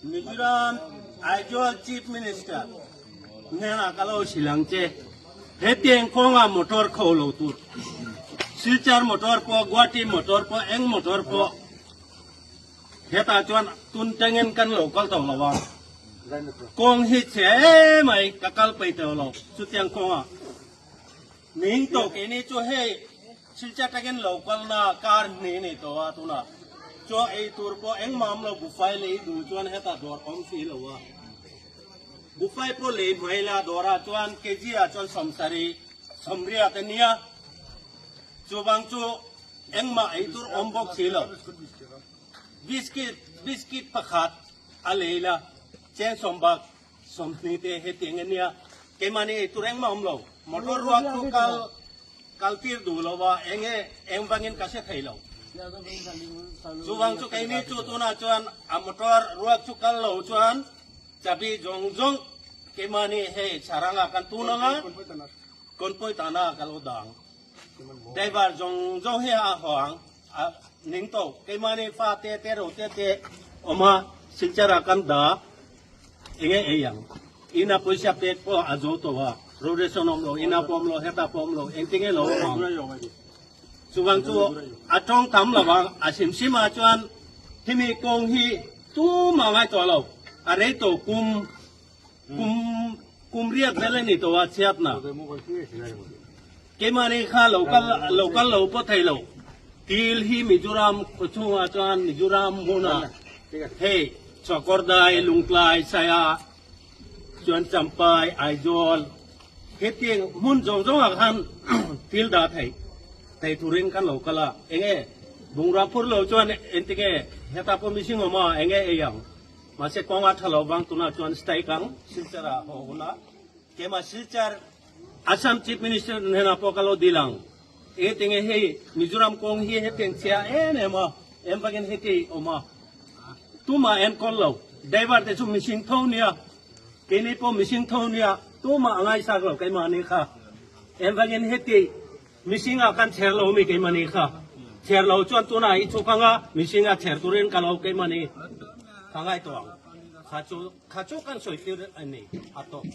Mizoram Aizawl Chief Minister hnenah ka lo hrilh ang che, hetiang kawnga motor kho lo tur, Silchar motor pawh, Guwahati motor pawh, eng motor pawh hetah chuan tun tangin kan lo kal tawh lo a, kawng hi chhe emai ka kal peih tawh lo chutiang kawngah. Ning tawh keini chu hei Silchar tangin lo kalna kar hnih ni tawh a tunah chuan ei tur pawh engmah awm lo buffet lei duh chuan hetah dawr awm si lo a buffet pawh lei hmai la dawrah chuan kg ah chuan sawmsarih sawmriat a nia chuvang chu engmah ei tur awm bawk si lo biscuit biscuit pakhat a lei la cheng sawmbak 20 te hetiang a nia, keimahni ei tur engmah awm lo, motor ruak chu kal kal tir duh lo va, eng nge eng vangin ka hre thei lo. Chuvang chu keini chu tunah chuan a motor ruak chu kal lo chuan chabi zawng zawng keimahni hei saranga kan tun anga kawnpui tana ka lo dang. Driver zawng zawng hi a haw ang a ning tawh keimahni fa te te ro te te awm a Silchar ah kan dah enge ei ang ina pawisa pek pawh a zo tawh a road ration awm lo ina pawh awm lo hetah pawh awm lo engtinge lo awm ang chuvang chu a tawng tam lo ang a hrim hrim ah chuan hemi kawng hi tumah ngai tawh lo a rei tawh kum Kum kum riat vel a ni tawh a chhiatna. Keimahni kha lo kal lo kal lo pawh thei lo. Til hi Mizoram khaw chhungah chuan Mizoram hmunah hei Chawkawrdai, Lungtlai, Saia chuan Champai, Aizawl hetiang hmun zawng zawngah khan til dah thei thei turin kan lo kal a. Enge bungrua phur lo chuan engtinge hetah pawh mihring awm a enge ei ang. Mahse kawng a tha lo vang tunah chuan strike ang Silchar ah haw hun a, keimah Silchar Assam Chief Minister hnenah pawh ka lo dil ang, enge tinge hei Mizoram kawng hi hetiang chhia em em a, em vangin heti awm a, tumah enkawl lo, driver te chu mihring tho nia, keini pawh mihring tho nia, tumah a ngaisak lo keimahni kha, em vangin heti mihring ah kan chher lo mi keimahni kha chher lo chuan tunah i chhuk anga mihring a chher turin ka lo keimahni ka ngai tawh ang kha chu kha chu kan sawi tir a ni a tawp.